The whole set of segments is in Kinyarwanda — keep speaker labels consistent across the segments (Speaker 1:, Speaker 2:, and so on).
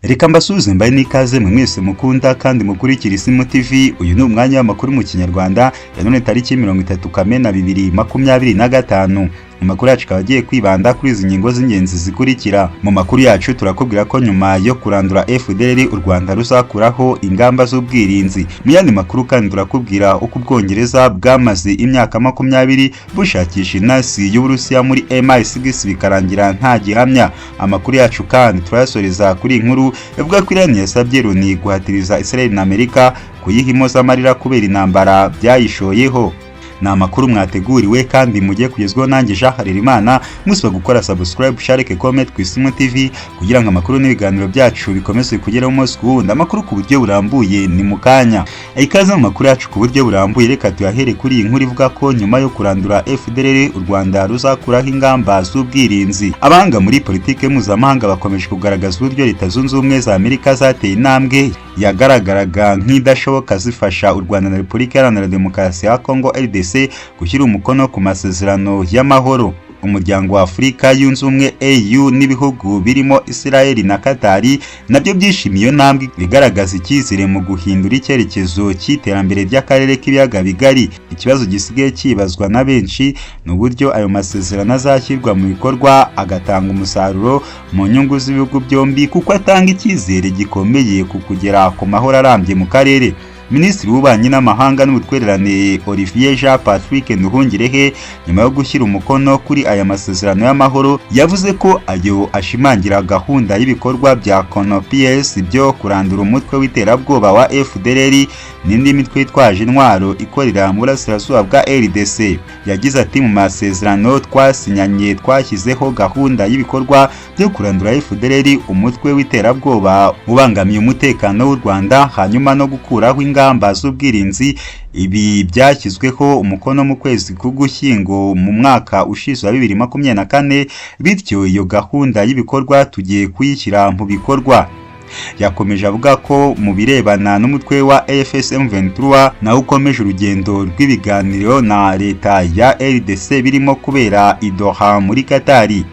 Speaker 1: Reka mbasuhuze, mbaye n'ikaze mwe mwese mukunda kandi mukurikira Isimu TV. Uyu ni umwanya w'amakuru mu Kinyarwanda ya none, tariki 30 Kamena 2025. Amakuru yacu akaba agiye kwibanda kuri izi ngingo z'ingenzi zikurikira. Mu makuru yacu turakubwira ko nyuma yo kurandura FDLR, u Rwanda ruzakuraho ingamba z'ubwirinzi. Mu yandi makuru kandi turakubwira uko Ubwongereza bwamaze imyaka 20 bushakisha intasi y'Uburusiya muri MI6, bikarangira nta gihamya. Amakuru yacu kandi turayasoreza kuri inkuru ivuga ko Iran yasabye Loni guhatiriza Israel na Amerika kuyiha impozamarira kubera intambara byayishoyeho. Ni amakuru mwateguriwe kandi mugiye kugezwaho nanjye Jean Harerimana. Musaba gukora subscribe, share, comment ku Isimu TV kugira ngo amakuru n'ibiganiro byacu bikomeze kugeraho umunsi ku wundi. Amakuru ku buryo burambuye ni mu kanya. Ikaze mu makuru yacu ku buryo burambuye. Reka tuyahere kuri iyi nkuru ivuga ko nyuma yo kurandura FDLR, u Rwanda ruzakuraho ingamba z'ubwirinzi. Abahanga muri politike mpuzamahanga bakomeje kugaragaza uburyo Leta Zunze Ubumwe za Amerika zateye intambwe yagaragaraga nk'idashoboka, zifasha u Rwanda na Repubulika Iharanira Demokarasi ya Kongo, RDC, gushyira umukono ku masezerano y'amahoro. Umuryango wa Afurika Yunze Ubumwe, AU, n'ibihugu birimo Israel na Katari nabyo byishimiye iyo ntambwe igaragaza icyizere mu guhindura icyerekezo cy'iterambere ry'akarere k'Ibiyaga Bigari. Ikibazo gisigaye cyibazwa na benshi ni uburyo ayo masezerano azashyirwa mu bikorwa agatanga umusaruro mu nyungu z'ibihugu byombi, kuko atanga icyizere gikomeye ku kugera ku mahoro arambye mu karere. Minisitiri w'Ububanyi n'Amahanga n'Ubutwererane, Olivier Jean Patrick Nduhungirehe, nyuma yo gushyira umukono kuri aya masezerano y'amahoro, yavuze ko ayo ashimangira gahunda y'ibikorwa bya CONOPS byo kurandura umutwe w'iterabwoba wa FDLR n'indi mitwe yitwaje intwaro ikorera mu burasirazuba bwa RDC. Yagize ati: "Mu masezerano twasinyanye twashyizeho gahunda y'ibikorwa byo kurandura FDLR, umutwe w'iterabwoba ubangamiye umutekano w'u Rwanda, hanyuma no gukuraho ingamba z'ubwirinzi. Ibi byashyizweho umukono mu kwezi k'Ugushyingo mu mwaka ushize wa 2024, bityo iyo gahunda y'ibikorwa tugiye kuyishyira mu bikorwa." Yakomeje avuga ko mu birebana n'umutwe wa AFC M23, nawo ukomeje urugendo rw'ibiganiro na leta ya RDC birimo kubera i Doha muri Katari.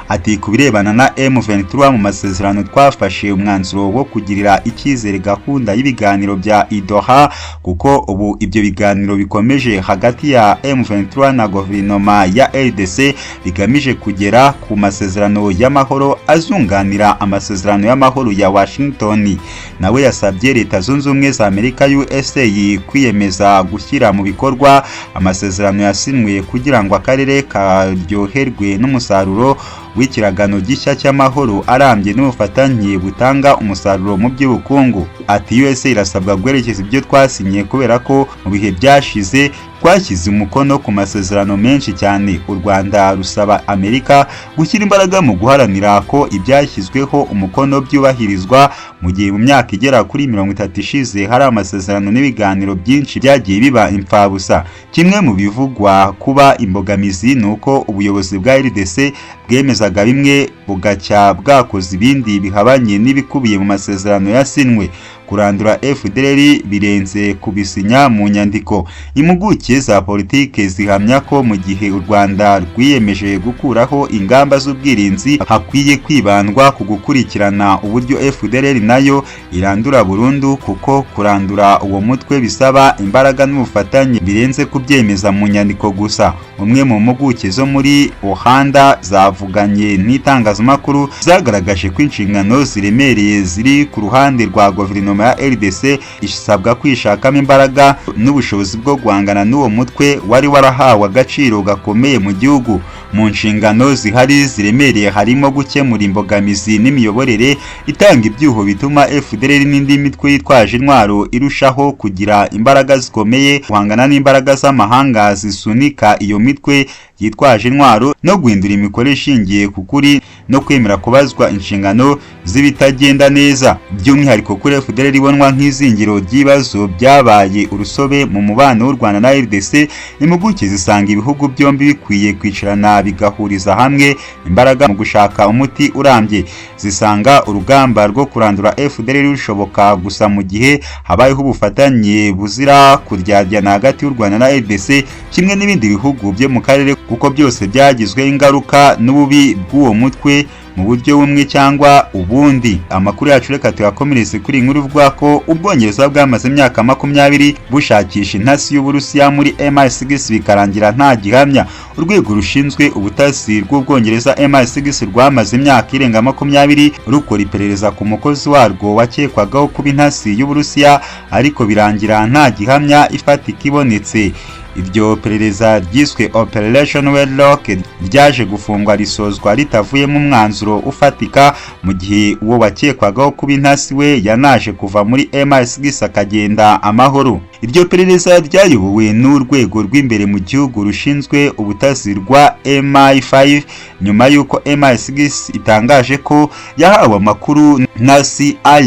Speaker 1: Ati: "Ku birebana na M23, mu masezerano twafashe umwanzuro wo kugirira icyizere gahunda y'ibiganiro bya i Doha, kuko ubu ibyo biganiro bikomeje hagati ya M23 na guverinoma ya RDC, bigamije kugera ku masezerano y'amahoro azunganira amasezerano y'amahoro ya Washington." Nawe yasabye Leta Zunze Ubumwe za Amerika, USA, kwiyemeza gushyira mu bikorwa amasezerano yasinwe kugira ngo akarere karyoherwe n'umusaruro w'ikiragano gishya cy'amahoro arambye n'ubufatanye butanga umusaruro mu by'ubukungu. Ati: "USA irasabwa guherekeza ibyo twasinye, kubera ko mu bihe byashize twashyize umukono ku masezerano menshi cyane. U Rwanda rusaba Amerika gushyira imbaraga mu guharanira ko ibyashyizweho umukono byubahirizwa, mu gihe mu myaka igera kuri 30 ishize hari amasezerano n'ibiganiro byinshi byagiye biba imfabusa." Kimwe mu bivugwa kuba imbogamizi ni uko ubuyobozi bwa RDC bwemezaga bimwe, bugacya bwakoze ibindi bihabanye n'ibikubiye mu masezerano yasinwe. Kurandura FDLR birenze kubisinya mu nyandiko. Impuguke za politike zihamya ko mu gihe u Rwanda rwiyemeje gukuraho ingamba z'ubwirinzi, hakwiye kwibandwa ku gukurikirana uburyo FDLR nayo irandura burundu, kuko kurandura uwo mutwe bisaba imbaraga n'ubufatanye birenze kubyemeza mu nyandiko gusa. Umwe mu mpuguke zo muri Ohanda zavuganye n'itangazamakuru zagaragaje ko inshingano ziremereye ziri ku ruhande rwa guverinoma ya RDC, isabwa kwishakamo imbaraga n'ubushobozi bwo guhangana n'uwo mutwe wari warahawe agaciro gakomeye mu gihugu. Mu nshingano zihari ziremereye harimo gukemura imbogamizi n'imiyoborere itanga ibyuho bituma FDLR n'indi mitwe yitwaje intwaro irushaho kugira imbaraga zikomeye, guhangana n'imbaraga z'amahanga zisunika iyo mitwe yitwaje intwaro, no guhindura imikorere ishingiye ku kuri no kwemera kubazwa inshingano z'ibitagenda neza. By'umwihariko kuri FDLR ibonwa nk'izingiro ry'ibibazo byabaye urusobe mu mubano w'u Rwanda na RDC, impuguke zisanga ibihugu byombi bikwiye kwicarana bigahuriza hamwe imbaraga mu gushaka umuti urambye. Zisanga urugamba rwo kurandura FDLR rushoboka gusa mu gihe habayeho ubufatanye buzira kuryaryana hagati y'u Rwanda na RDC kimwe n'ibindi bihugu byo mu karere, kuko Kuko byose byagizweho ingaruka n'ububi bw'uwo mutwe mu buryo bumwe cyangwa ubundi. Amakuru yacu reka tuyakomereze kuri inkuru ivuga ko Ubwongereza bwamaze imyaka 20 bushakisha intasi y'Uburusiya muri MI6, bikarangira nta gihamya. Urwego rushinzwe ubutasi rw'Ubwongereza MI6 rwamaze imyaka irenga 20 rukora iperereza ku mukozi warwo wakekwagaho kuba intasi y'Uburusiya, ariko birangira nta gihamya ifatika ibonetse. Iryo perereza ryiswe Operation Wedlock ryaje gufungwa, risozwa ritavuyemo umwanzuro ufatika, mu gihe uwo wakekwagaho kuba intasi we yanaje kuva muri MI6 akagenda amahoro. Iryo perereza ryayobowe n'urwego rw'imbere mu gihugu rushinzwe ubutasi rwa MI5, nyuma y'uko MI6 itangaje ko yahawe amakuru na CIA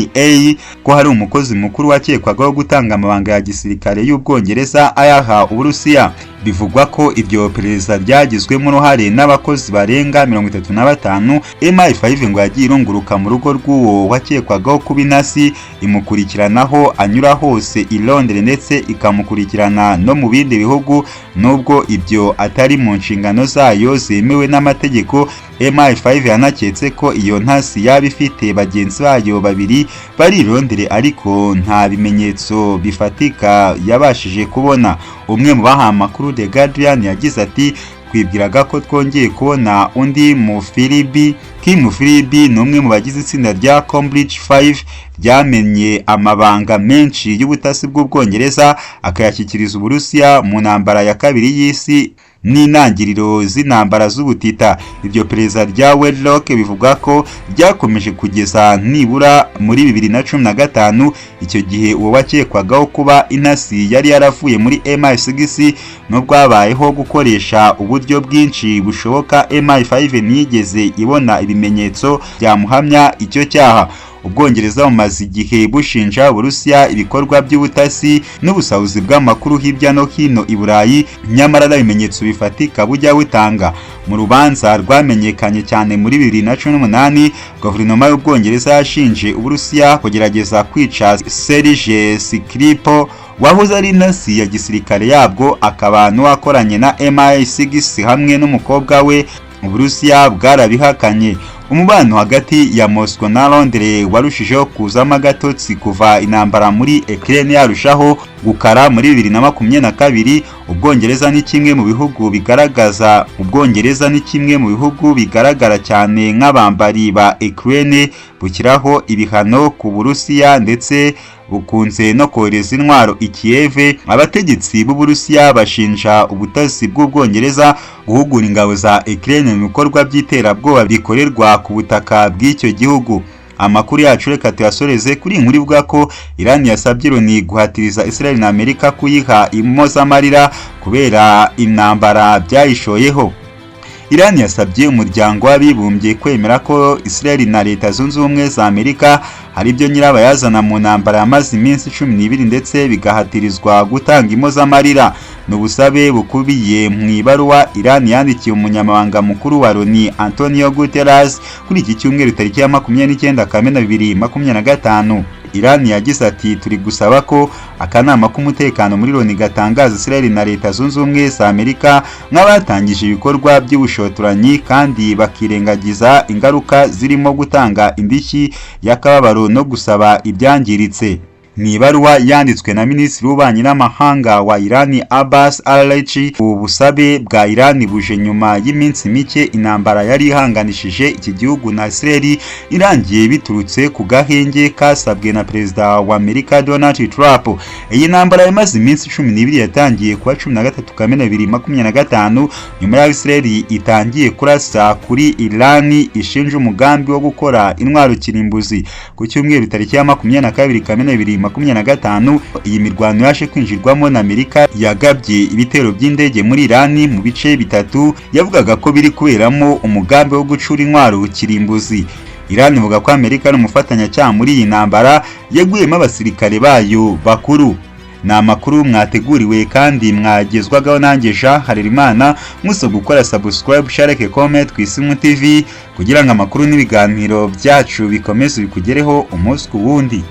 Speaker 1: ko hari umukozi mukuru wakekwagaho gutanga amabanga ya gisirikare y'Ubwongereza ayaha Uburusiya. Bivugwa ko iryo perereza ryagizwemo uruhare n'abakozi barenga 35. MI5 ngo yagiye irunguruka mu rugo rw'uwo wakekwagaho kuba intasi, imukurikiranaho anyura hose i Londres, ndetse ikamukurikirana no mu bindi bihugu, nubwo ibyo atari mu nshingano zayo zemewe n'amategeko. MI5 yanaketse ko iyo ntasi yaba ifite bagenzi bayo babiri bari i Londres, ariko nta bimenyetso bifatika yabashije kubona. Umwe mu bahaye amakuru The Guardian yagize ati: "Twibwiraga ko twongeye kubona undi mu Philby." Kim Philby ni umwe mu bagize itsinda rya Cambridge 5 ryamenye amabanga menshi y'ubutasi bw'Ubwongereza, akayashyikiriza Uburusiya mu ntambara ya kabiri y'isi n'intangiriro z'intambara z'ubutita. Iryo perereza rya Wedlock bivuga ko ryakomeje kugeza nibura muri 2015. Icyo gihe uwo wakekwagaho kuba intasi yari yaravuye muri MI6. Nubwo habayeho gukoresha uburyo bwinshi bushoboka, MI5 ntiyigeze ibona ibimenyetso byamuhamya icyo cyaha. Ubwongereza bumaze igihe bushinja Uburusiya ibikorwa by'ubutasi n'ubusahuzi bw'amakuru hirya no hino i Burayi, nyamara nta bimenyetso bifatika bujya butanga. Mu rubanza rwamenyekanye cyane muri 2018, guverinoma y'Ubwongereza yashinje Uburusiya kugerageza kwica Sergei Skripal, wahoze ari intasi ya gisirikare yabwo akaba n'uwakoranye na MI6, hamwe n'umukobwa we. Uburusiya bwarabihakanye. Umubano hagati ya Moscow na Londres warushijeho kuzamo agatotsi kuva intambara muri Ukraine yarushaho gukara muri 2022. Ubwongereza ni kimwe mu bihugu bigaragara cyane nk'abambari ba Ukraine, bushyiraho ibihano ku Burusiya, ndetse bukunze no kohereza intwaro i Kiev. Abategetsi b'Uburusiya bashinja ubutasi bw'Ubwongereza guhugura ingabo za Ukraine mu bikorwa by'iterabwoba bikorerwa ku butaka bw'icyo gihugu. Amakuru yacu reka tuyasoreze kuri inkuru ivuga ko Iran yasabye Loni guhatiriza Israel na Amerika kuyiha impozamarira kubera intambara byayishoyeho. Iran yasabye Umuryango w'Abibumbye kwemera ko Israel na Leta Zunze Ubumwe za Amerika hari ibyo nyirabayazana mu ntambara yamaze iminsi 12, ndetse bigahatirizwa gutanga impozamarira. Ni ubusabe bukubiye mu ibaruwa Iran yandikiye umunyamabanga mukuru wa Loni Antonio Guterres kuri iki cyumweru, tariki ya 29 Kamena 2025. Iran yagize ati: "Turi gusaba ko akanama k'umutekano muri Loni gatangaza Israel na Leta Zunze Ubumwe za Amerika nk'abatangije ibikorwa by'ubushotoranyi, kandi bakirengagiza ingaruka zirimo gutanga indishyi y'akababaro no gusaba ibyangiritse." Ni ibaruwa yanditswe na Minisitiri w'Ububanyi n'Amahanga wa Iran Abbas Araghchi. Ubu busabe bwa Iran buje nyuma y'iminsi mike intambara yari ihanganishije iki gihugu na Israel irangiye, biturutse ku gahenge kasabwe na Perezida wa Amerika Donald Trump. Iyi ntambara yamaze iminsi 12 yatangiye kuwa 13 Kamena 2025, nyuma y'aho Israel itangiye kurasa kuri Iran ishinja umugambi wo gukora intwaro kirimbuzi. Ku cyumweru, tariki ya 22 Kamena 2025, iyi mirwano yaje kwinjirwamo na Amerika yagabye ibitero by'indege muri Iran mu bice bitatu yavugaga ko biri kuberamo umugambi wo gucura intwaro kirimbuzi. Iran ivuga ko Amerika ari umufatanyacyaha muri iyi ntambara yaguyemo abasirikare bayo bakuru. Ni amakuru mwateguriwe kandi mwagezwagaho nanjye Jean Harerimana. Musabwa gukora subscribe, share, comment ku Isimu TV kugira ngo amakuru n'ibiganiro byacu bikomeze bikugereho umunsi ku wundi.